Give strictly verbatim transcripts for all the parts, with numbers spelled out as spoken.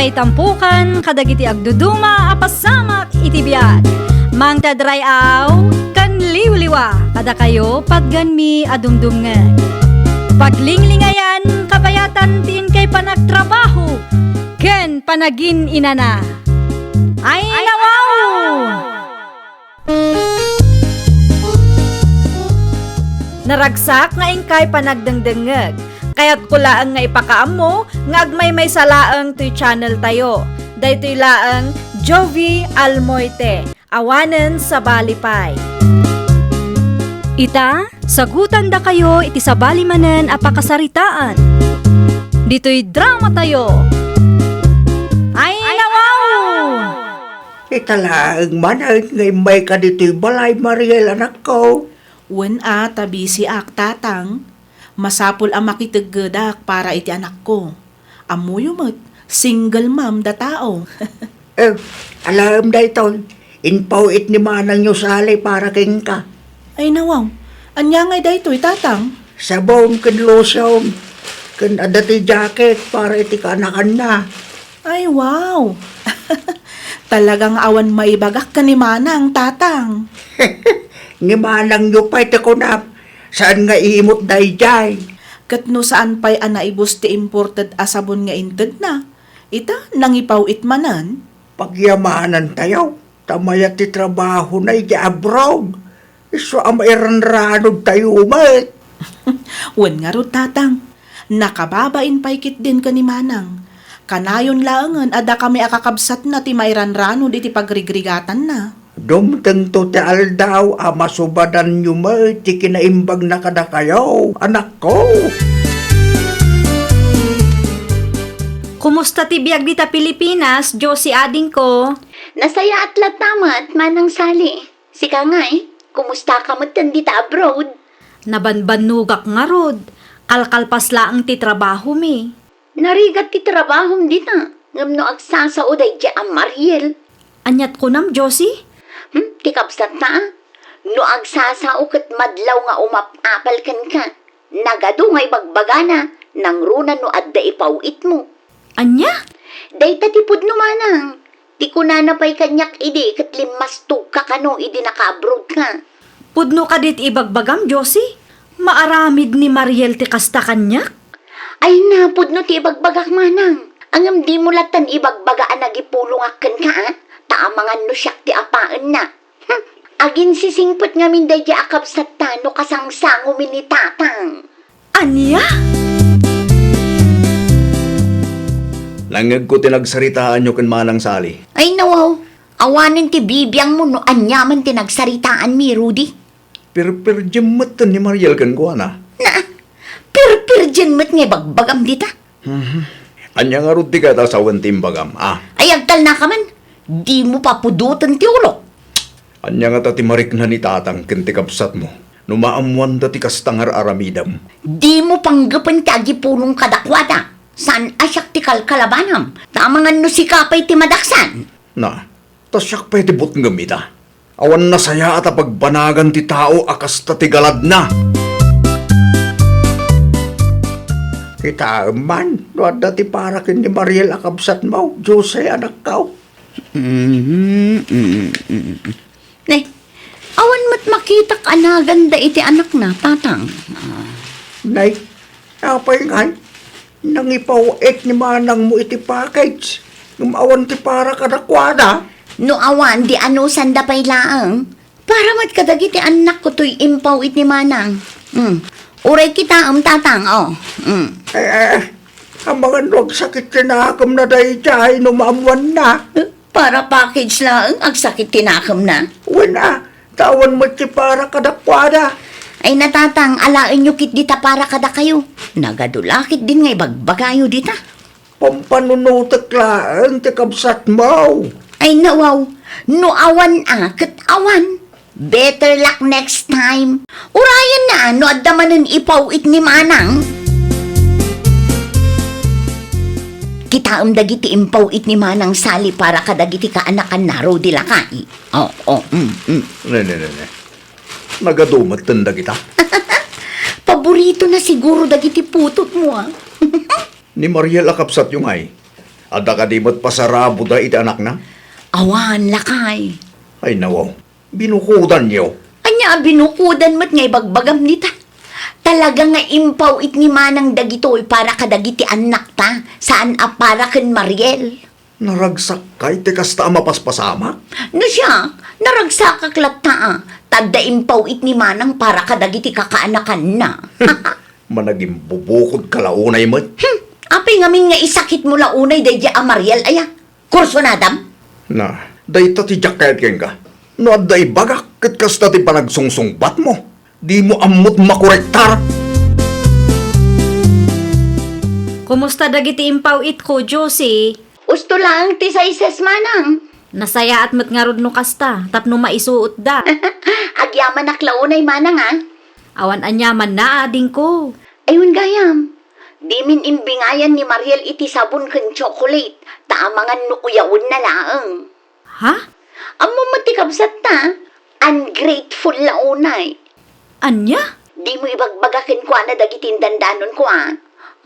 Itampukan kadagiti agduduma a pasamak iti biag. Mangted ray-aw ken liwliwa kadakayo patgenmi a dumdumngeg. Paglinglingayan, kabayatan ti inkay panagtrabaho ken panagin-inana. Ay, nawaw! Naragsak nga inkay panagdengdengngeg. Kayatko laeng nga ipakaammo nga agmaymaysa laeng toy channel tayo. Daytoy laeng Jovie Almoite, awanen sabali pay. Ita, sagutandakayo iti sabali manen a pakasaritaan. Ditoy drama tayo. Ay, nawaw! Ita laeng manen nga immayka ditoy balay, Mariel, anakko. Wen a, ta bisiak, Tatang. Masapul a makiteggedak para iti anakko. Ammoyo met, single mom da tao. Eh, alaem daytoy. Impaw-it ni manangyo Sally para kenka. Ay, nawaw. Ania ngay daytoy, Tatang? Sabon ken lotion. Ken adda ti jacket para iti kaanakanna. Ay, wow! Talaga nga awan maibagak ken ni Manang, Tatang. Ni manangyo pay ti kunam, saan nga imot daydiay? Ket no saan pay a naibus ti imported a sabon nga intedna, ita, nangipaw-it manen? Pagyamanan tayo, ta mayat ti trabahona idiay abroad. Isu a mairanranod tayo met. Wen ngarud, Tatang. Nakababain pay ketdin ken ni Manang. Kanayon laengen a dakami a kakabsatna ti mairanranod iti pagrigrigatanna. Dumtengto ti aldaw a masubadanyo met ti kinaimbagna kadakayo, anakko. Kumusta ti biag dita Pilipinas, Josie adingko? Nasayaat latta met, Manang Sally. Sika ngay, kumusta ka metten dita abroad? Nabanbannogak ngarud. Kalkalpas laeng ti trabahomi. Narigat ti trabahom dita, ngem no agsasao daydiay a Mariel. Aniat kunam, Josie? Hmm, ti kabsatta, a? No agsasao ket madlaw nga umap-apal kenka, nagadu nga ibagbagana, nangruna no adda ipaw-itmo. Ania? Dayta ti pudno, Manang. Ti kunana pay kaniak idi ket limmastogka kano idi naka-abroad ka. Pudno kadi ti ibagbagam, Josie? Maaramid ni Mariel ti kasta kaniak? Ay na, pudno ti ibagbagak, Manang. Ngem dimo lattan ibagbaga a nagipulongak kenka, a? Ta amangan no siak ti apaenna. Hmm, aginsisingpet ngamin daydiay a kabsatta no kasangsangomi ni Tatang. Ania? Nangngegko ti nagsaritaanyo ken Manang Sally. Ay, nawaw. Awanen ti bibiangmo no ania man ti nagsaritaanmi, Rudy. Pirpirjem metten ni Mariel kenkuana. Na, pirpirjem met nga ibagbagam dita. Mhm. Ania ngarud ti kayat a sawen ti imbagam, a? Ay, agtalnaka man. Dimo papudoten ti ulok. Ania ngata ti marikna ni Tatang ken ti kabsatmo no maammoanda ti kasta nga ar-aramidem? Dimo panggepen ti agipulong kadakuada. Saan a siak ti kalkalabanam. Ta amangan no sika pay ti madaksan. Na, ta siak pay ti butngem ita. Awan nasayaat a pagbanagan ti tao a kasta ti galadna. Kitaem man no adda ti para ken ni Mariel a kabsatmo, Jose, anakko. Mhm, mm, mm, mm. Ne, awan met makitak a naganda iti anakna, Tatang. Ah. Nay, apay ngay? Nangipaw-it ni manangmo iti package, ngem awan ti para kadakuada. No awan, di anusanda pay laeng. Para met kadagiti annakko toy impaw-it ni manang. Hmm. Uray kitaem, Tatang, oh. Hmm. Eh, eh, amangan no agsakit ti nakemna daydiay no maammoanna. Eh, para package laeng, agsakit ti nakemna? Wen a, ta awan met ti para kadakuada. Ay na, Tatang, alaenyo ketdi ta para kadakayo. Nagadu la ketdin nga ibagbagayo dita. Pampanunotek laeng ti kabsatmo. Ay, nawaw, no awan a, ket awan. Better luck next time. Urayenna no adda manen ipaw-it ni manang. Kitaem dagiti impaw-it ni Manang Sally para kadagiti kaanakanna, Rudy, lakay. Oh, oh, mm, mm. Ne, ne, ne, ne. Nagadu metten dagita. Paboritona siguro dagiti putotmo, ah. Ni Mariel a kabsatyo ngay, Adda kadi met pasaraboda iti anakna? Awan, lakay. Ay, nawaw. Binukodanyo. Ania a binukodan met nga ibagbagam dita? Talaga nga impaw-it ni Manang dagitoy para kadagiti annakta, saan a para ken Mariel. Naragsakka iti kasta a mapaspasamak? No siak, naragsakak latta, a, ta adda impaw-it ni Manang para kadagiti kakaanakanna. Managimbubukodka la unay met. Hmm, apay ngamin nga isakitmo la unay daydiay a Mariel aya? Kursunadam? Na, dayta ti diak kayat kenka. No adda ibagak, ket kasta ti panagsungsungbatmo. Dimo ammot makorektar. Kumusta dagiti impaw-itko, Josie? Usto laeng ti size, Manang. Nasayaat met ngarud no kasta, tapno maisuotda. Agyamanak la unay, Manang, a. Awan aniamanna, adingko. Ay, wen gayam. Dimin imbingayan ni Mariel iti sabon ken chocolate, ta amangan no uyawenna laeng. Ha? Ammom met ti kabsatta, ungrateful la unay. Ania? Dimo ibagbaga kenkuana dagiti indandanonko, a.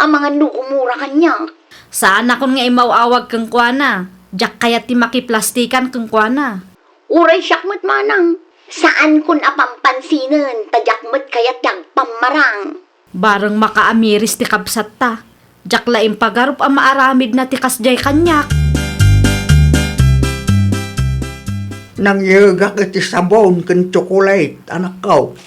Amangan no gumura kaniak. Saanakon nga imaw-awag kenkuana. Diak kayat ti makiplastikan kenkuana. Uray siak met, Manang. Saankon a pampansinen, ta diak met kayat ti agpammarang. Bareng makaamiris ti kabsatta. Diak la impagarup a maaramidna ti kasdiay kaniak. Nangyegak iti sabon ken tsokolate, anakko.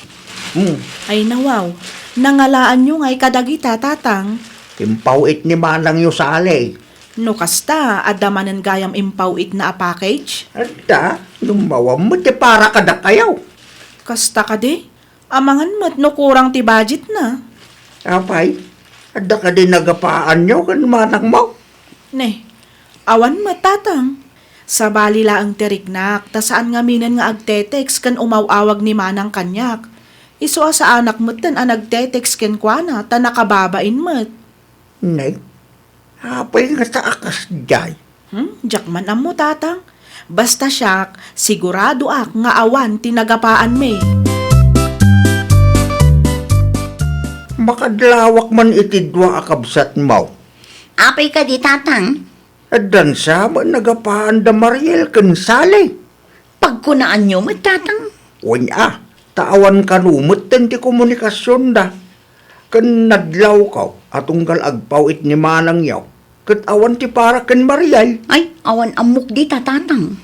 Hmm. Ay, nawaw. Nangalaanyo ngay kadagita, Tatang? Impaw-it ni manangyo Sally. No kasta, adda manen gayam impaw-itna a package? Adda, no awan met ti para kadakayo. Kasta kadi? Amangan met no kurang ti budgetna. Apay, adda kadi nagapaanyo ken manangmo? Ne, awan met, Tatang. Sabali laeng ti riknak, ta saan ngaminen nga agte-text ken umaw-awag ni Manang kaniak. Isu a saanak metten a nagte-text kenkuana, ta nakababain met. Ne, apay ngata a kasdiay? Hmm, diak man ammo, Tatang. Basta siak, siguradoak nga awan ti nagapaanmi. Makadlawak man iti dua a kabsatmo. Apay kadi, Tatang? Addan sa met nagapaanda Mariel ken Sally. Pagkunaanyo met, Tatang? Wen a, ta awan kano metten ti komunikasionda. Ken nadlawko a tunggal agpaw-it ni manangyo, ket awan ti para ken Mariel. Ay, awan ammok dita, Tatang.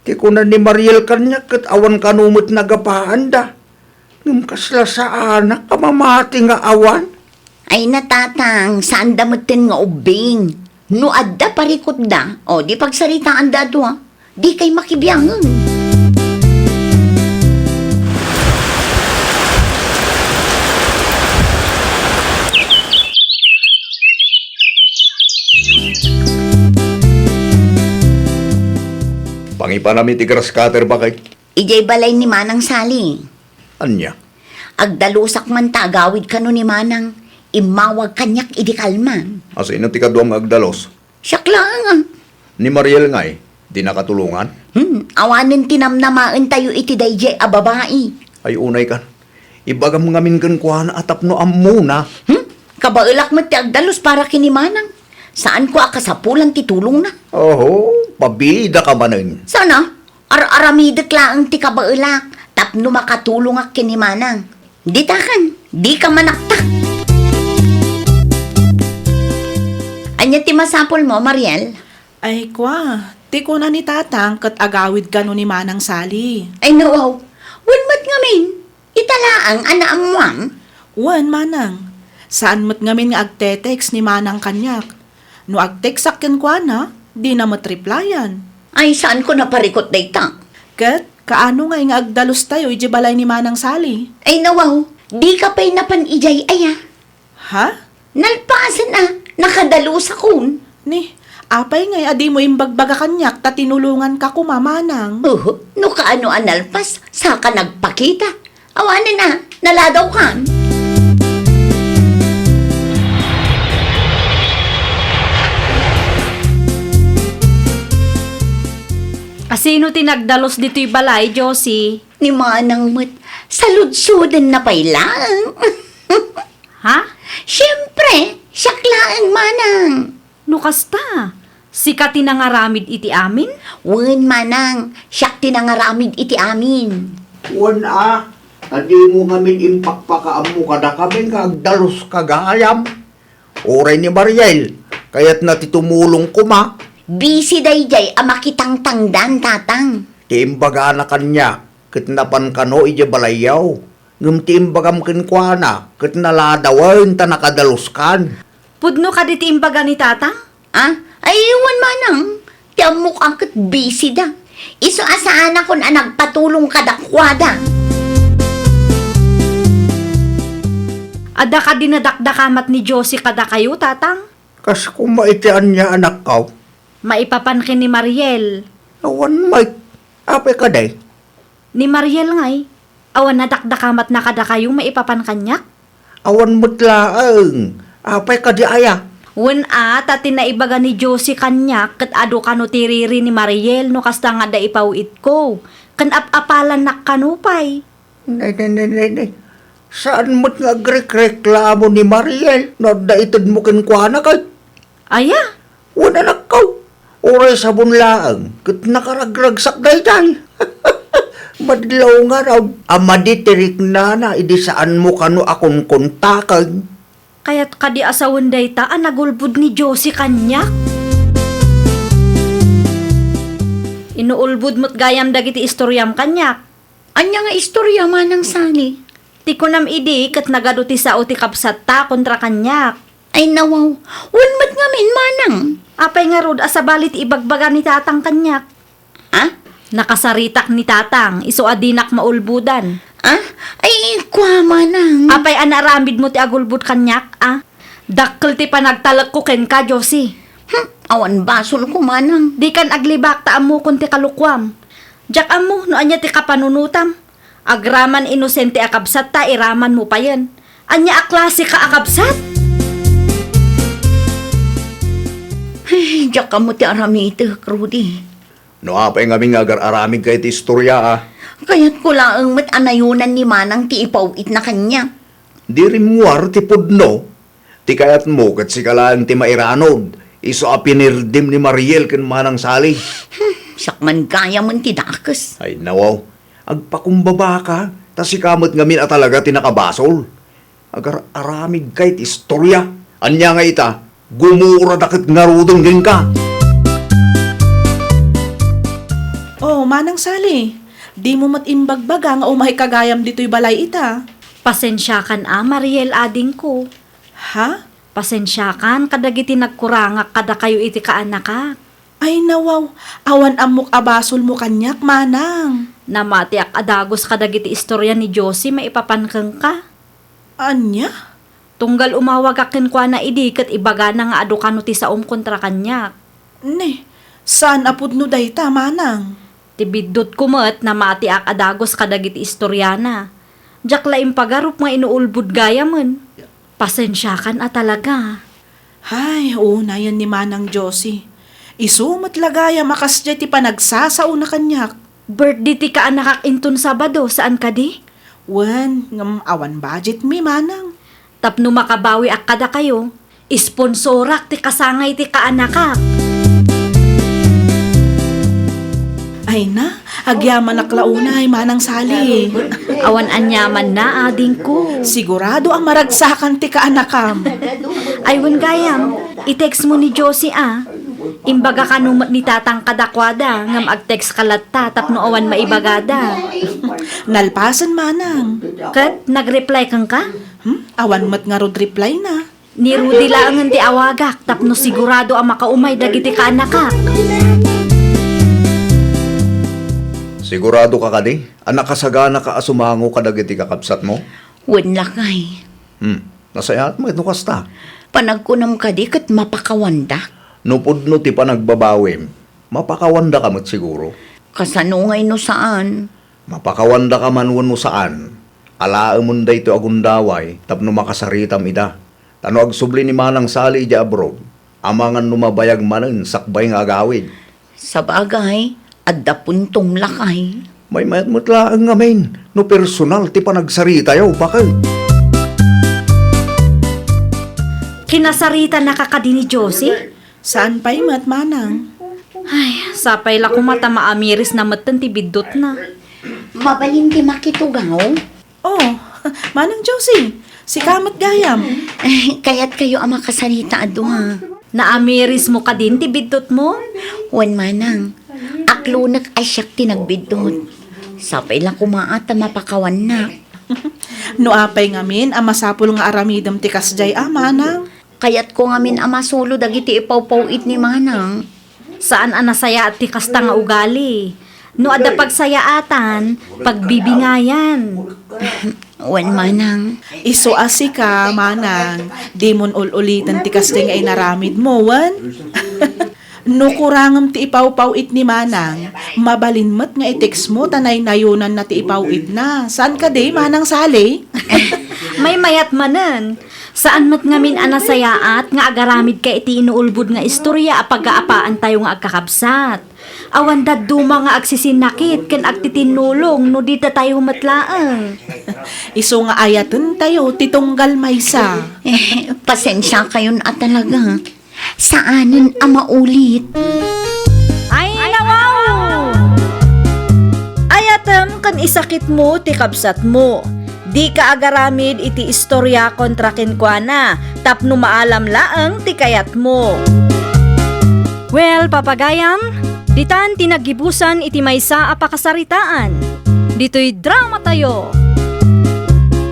Ti kuna ni Mariel kaniak ket awan kano met nagapaanda. Ngem kasla saanak a mamati nga awan. Ay na, Tatang, saanda metten nga ubbing. No adda parikutda, o di pagsaritaanda a dua, dikay makibiangen. Pangipanami ti grass cutter, bakay? Idiay balay ni Manang Sally. Ania? Agdalusak man ta agawid kano ni Manang. Immawag kaniak idi kalman. A, sino ti kaduam nga agdalus? Siak laeng, a. Ni Mariel ngay, di nakatulongan? Hmm, awanen ti namnamaentayo iti daydiay a babai. Ay, unay kan. Ibagam ngamin kenkuana a tapno ammona. Hmm? Kabaelak met ti agdalus para ken ni Manang. Saanko a kasapulan ti tulongna. Oho, pabidaka manen. Sana, ar-aramidek laeng ti kabaelak tapno makatulongak ken ni Manang. Ditakan, dika manaktak. Ania ti masapulmo, Mariel? Ay, kua, ti kuna ni Tatang ket agawid kano ni Manang Sally. Ay, nawaw. Wen met ngamin. Ita laeng a naammuam? Wen, Manang. Saan met ngamin nga agte-text ni Manang kaniak. No agtextak kenkuana, dina met replyan. Ay, saanko naparikut dayta. Ket, kaano ngay nga agdalustayo idiay balay ni Manang Sally? Ay, nawaw. Dika pay napan idiay aya? Ha? Nalpasen a, nakadalus a kun. Ni, apay ngay a dimo imbagbaga kaniak ta tinulonganka koma, Manang? Uhu, no kaano a nalpas, saka nagpakita. Awanen a, naladawkan. A, sino ti nagdalus ditoy balay, Josie? Ni Manang met, saludsodenna pay laeng. Ha? Siempre, siak laeng, Manang. No kasta, Sika ti nangaramid iti amin? Wen, manang, siak ti nangaramid iti amin. Wen a, ta dimo ngamin impakpakaammo kadakami nga agdaluska gayam. Uray ni Mariel, kayatna ti tumulong koma. Busy daydiay a makitangtangdan, tatang. Ti imbagana kaniak, ket napan kano idiay balayyo. Ngem ti imbagam kenkuana, ket naladawen ta nakadaluskan. Pudno kadi ti imbaga ni tatang? Ah, ay, wen manang. Ti ammok a ket busy da. Isu a saanakon a nagpatulong kadakuada. Adda kadi nadakdakamat ni Josie kadakayo, tatang? Kas koma iti ania, anakko? Maipapan ken ni Mariel. Awan met. Apay kadi? Ni Mariel ngay, awan nadakdakamatna kadakayo maipapan kaniak? Awan met laeng. Apay kadi aya? Wen a, ta ti naibaga ni Josie kaniak ket adu kano ti riri ni Mariel no kasta nga adda ipaw-itko. Ken ap-apalannak kano pay. Nay, nay, nay, nay, nay. Saan met nga agrekreklamo ni Mariel no adda itedmo kenkuana ket? Aya? Wen, anakko. Uray sabon laeng ket nakaragragsak daydiay. Madlaw ngarud a madi ti riknana idi saanmo kano a kunkuntaken. Kayat kadi a sawen dayta a nagulbod ni Josie kaniak? Inuulbod met gayam dagiti istoriam kaniak. Ania nga istoria, Manang Sally? Ti kunam idi ket nagadu ti sao ti kabsatta kontra kaniak. Ay, nawaw. Wen met ngamin, manang. Apay ngarud a sabali ti ibagbaga ni tatang kaniak? Ah? Nakasaritak ni tatang, isu a dinak maulbodan. Ah? Ay, kua, manang. Apay a naaramidmo ti agulbod kaniak, a? Dakkel ti panagtalekko kenka, Josie. Hmm, awan basolko, manang. Dikan aglibak ta ammokon ti kalokuam. Diak ammo no ania ti kapanunotam. Agraman inosente a kabsatta, iramanmo payen. Ania a klaseka a kabsat? Ay, diak ammo ti aramitek, Rudy. No apay ngamin nga agar-aramidka iti istoria, a? Kayatko laeng met a nayonan ni manang ti ipaw-itna kaniak. Di rimmuar ti pudno. Ti kayatmo ket sika laeng ti mairanod, isu a pinirdim ni Mariel ken Manang Sally. Hmm, siak man gayamen ti dakes. Ay, nawaw. Agpakumbabaka, ta sika met ngamin a talaga ti nakabasol. Agar-aramidka iti istoria. Ania nga ita, gumurada ket ngaruden kenka. Oh, Manang Sally, dimo met imbagbaga nga umayka gayam ditoy balay ita. Pasensiakan a, Mariel, adingko. Ha? Pasensiakan kadagiti nagkurangak kadakayo iti kaanakak. Ay, nawaw, awan ammok a basolmo kaniak, manang. Namatiak a dagus kadagiti istoria ni Josie maipapan kenka. Ania? Tunggal umawagak kenkuana idi ket ibagana nga adu kano ti saom kontra kaniak. Ne, saan a pudno dayta, manang? Ti biddutko met, namatiak a dagus kadagiti istoriana. Diak la impagarup nga inuulbod gayamen. Pasensiakan a talaga. Hay, unayen ni Manang Josie. Isu met la gayam a kasdiay ti panagsasaona kaniak. Birthday ti kaanakak inton Sabado, saan kadi? Wen, ngem awan budget mi, manang. Tapno makabawiak kadakayo, isponsorak ti kasangay ti kaanakak. Ay na, agyamanak la unay, Manang Sally. Awan aniamanna, adingko. Sigurado a maragsakan ti kaanakam. Ay, wen gayam, i-text mo ni Josie, a. Imbaga kano met ni tatang kadakuada, ngem ag-text ka latta tapno awan maibagada. Nalpasen, manang. Ket nag-reply kenka? Hmm? Awan met ngarud reply na. Ni Rudy laengen ti awagak tapno sigurado a makaumay dagiti kaanakak. Sigurado ka kadi a nakasaganaka a sumango kadagiti kakabsatmo? Wen, lakay. Hmm, nasayaat met no kasta. Panagkunam kadi ket mapakawandak? No pudno ti panagbabawim, mapakawandaka met siguro. Kasano ngay no saan? Mapakawandaka man wenno saan, alaemen daytoy a gundaway tapno makasaritam ida. Ta no agsubli ni Manang Sally idiay abroad, amangan no mabayag manen sakbay nga agawid. Sabagay, adda puntom, lakay. Maymayat met laeng ngamin no personal ti panagsaritayo, baket. Kinasaritanaka kadi ni Josie? Saan pay met, manang? Ay, sapay la koma ta maamirisna metten ti biddutna. Mabalin ti makitugaw? Oh, Manang Josie, sika met gayam. Ay, kayatkayo a makasarita a dua. Naamirismo kadin ti biddutmo? Wen, manang. Aklonek a siak ti nagbiddut. Sapay la koma a ta mapakawannak. No apay ngamin a masapul nga aramidem ti kasdiay a, manang? Kayatko ngamin a masulo dagiti ipaw-paw-it ni manang. Saan a nasayaat ti kasta nga ugali. No adda pagsayaatan, pagbibingayan. Wen, manang. Isu a sika, manang, dimon ul-uliten ti kasdiay nga inaramidmo, wen? No kurangem ti ipaw-paw-it ni manang, mabalin met nga i-textmo ta naynayonanna ti ipaw-itna. Saan kadi, Manang Sally? Maymayat manen. Saan met ngamin a nasayaat nga agaramidka iti inuulbod nga istoria a pagaapaantayo nga agkakabsat. Awan dadduma nga agsisinnakit ken agtitinnulong no di datayo met laeng. Isu nga ayatentayo ti tunggal maysa. Eh, pasensiakayon a talaga. Saanen a maulit. Ay, nawaw! Ayatem ken isakitmo ti kabsatmo. Dika agaramid iti istoria kontra kenkuana tapno maalam laeng ti kayatmo. Well, papagayam, ditan ti naggibusan iti maysa a pakasaritaan. Ditoy dramatayo.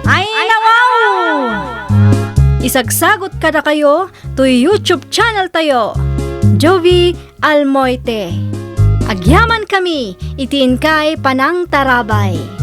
Ay, nawaw! Isagsagot kadakayo toy YouTube channel tayo, Jovi Almoite. Agyamankami iti inkay panangtarabay.